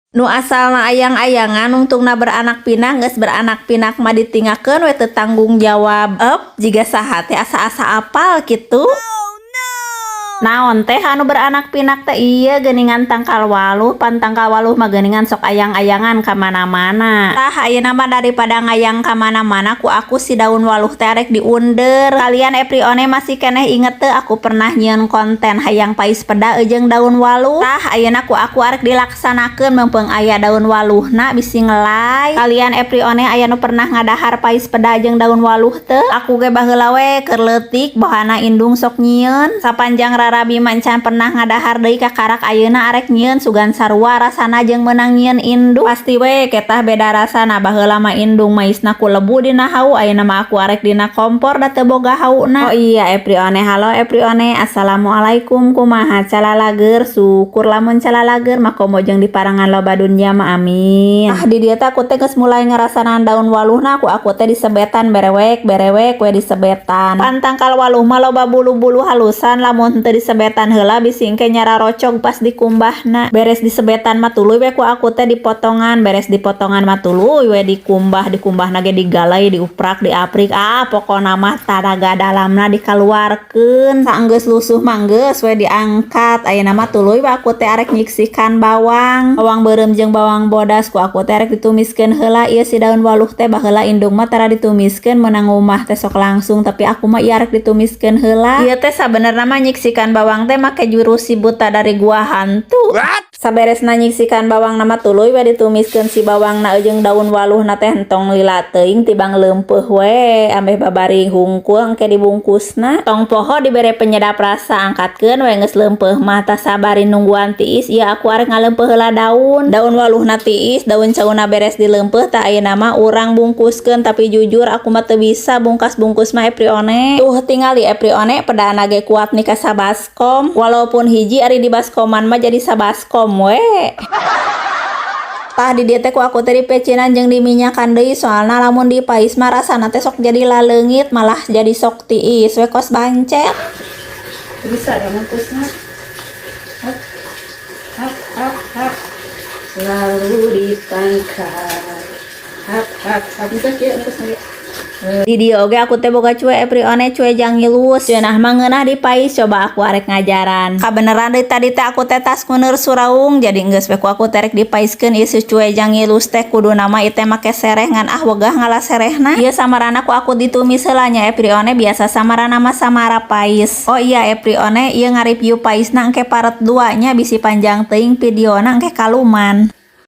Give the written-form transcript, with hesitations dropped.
Nu asalna ayang-ayangan nungtungna beranak pinak, geus beranak pinak mah ditinggalkeun we, teu tanggung jawab. Ep, jiga saha teh, asa-asa apal kitu. Naon teh anu beranak pinak teh? Ieu geuningan tangkal waluh. Pan tangkal waluh mah geuningan sok ayang-ayangan ka mana-mana. Tah, ayeuna mah daripada ngayang ka mana-mana, ku aku si daun waluh teh arek diunder. Kalian Eprione masih keneh inget teu aku pernah nyieun konten hayang pais peda jeung daun waluh? Tah, ayeuna ku aku arek dilaksanakeun, mumpung aya daun waluhna, bisi ngelay. Kalian Eprione aya nu pernah ngadahar pais peda jeung daun waluh teu? Aku ge baheula we keur leutik bohana indung sok nyieun. Sapanjang rarabi mah encan pernah ngadahar deui, kakarak ayeuna arek nyieun, sugan sarua rasana jeung meunang nyieun indung. Pasti we ketah beda rasana. Baheula mah indung maisna ku lebu dina hawu, ayeuna mah aku arek dina kompor, da teu boga hauna. Oh iya, Eprione, halo Eprione, assalamualaikum. Kumaha, calalager? Syukur lamun calalager mah, komo jeung diparengan loba dunya mah, amin. Ah, di dieu teh aku teh geus mulai ngarasanan daun waluhna. Aku teh disebetan, berewek berewek we disebetan. Pan tangkal waluh mah loba bulu-bulu halusan, lamun teu disebetan heula bisi engke nyararocog pas dikumbahna. Beres disebetan mah tuluy we ku aku teh dipotongan, beres dipotongan mah tuluy we dikumbah, dikumbahna ge digalai, diuprak, diaprik, ah, pokona mah tanaga dalamna dikaluarkeun. Saenggeus lusuh mah geus we diangkat. Ayeuna mah tuluy we aku teh arek nyiksikan bawang, bawang beureum jeung bawang bodas. Ku aku teh arek ditumiskeun heula ieu si daun waluh teh. Baheula indung mah tara ditumiskeun, meunang ngumah teh sok langsung, tapi aku mah ieu arek ditumiskeun heula. Ieu teh sabenerna mah nyiksikan bawang teh make jurus si buta dari gua hantu. Saberesna nyiksikan bawang mah tuluy we ditumiskeun si bawangna jeung daun waluhna teh. Entong lila teuing, tibang leumpeuh we, ambeh babari hungkul engke dibungkusna. Tong poho dibere penyedap rasa. Angkatkeun we geus leumpeuh mah. Tah, sabari nungguan tiis ieu, aku arek ngaleumpeuh heula daun. Daun waluhna tiis, daun cauna beres dileumpeuh. Tah, ayeuna mah urang bungkuskeun, tapi jujur aku mah teu bisa bungkas-bungkus mah, Eprione. Tuh, tingali Eprione, pedana ge kuat nih ka sabaskom, walaupun hiji, ari di baskoman mah jadi sabaskom we. Tah, di dieu teh ku aku teh dipecinan jeung diminyakan deui, soalna lamun dipais mah rasana teh sok jadi laleungit, malah jadi sok tiis we kos bancet. Bisa ya bungkusnya. Hap, hap, hap, hap. Lalu ditangkap. Hap, hap, hap. Bisa ya bungkusnya. Di dieu oge aku teh boga cue, Eprione, cue jangilus. Cenah mah ngeunah dipais, coba aku arek ngajaran. Kabeneran deui tadi teh aku teh tas nguneur suraung, jadi geus we ku aku teh rek dipaiskeun ieu si cue jangilus teh. Kuduna mah ieu teh make sereh, ngan ah, wegah ngala serehna. Ieu samarana ku aku ditumis heula nya, Eprione, biasa samarana mah samara pais. Oh iya, Eprione, ieu ngareview paisna engke part 2 nya, bisi panjang teuing videona, engke kaluman.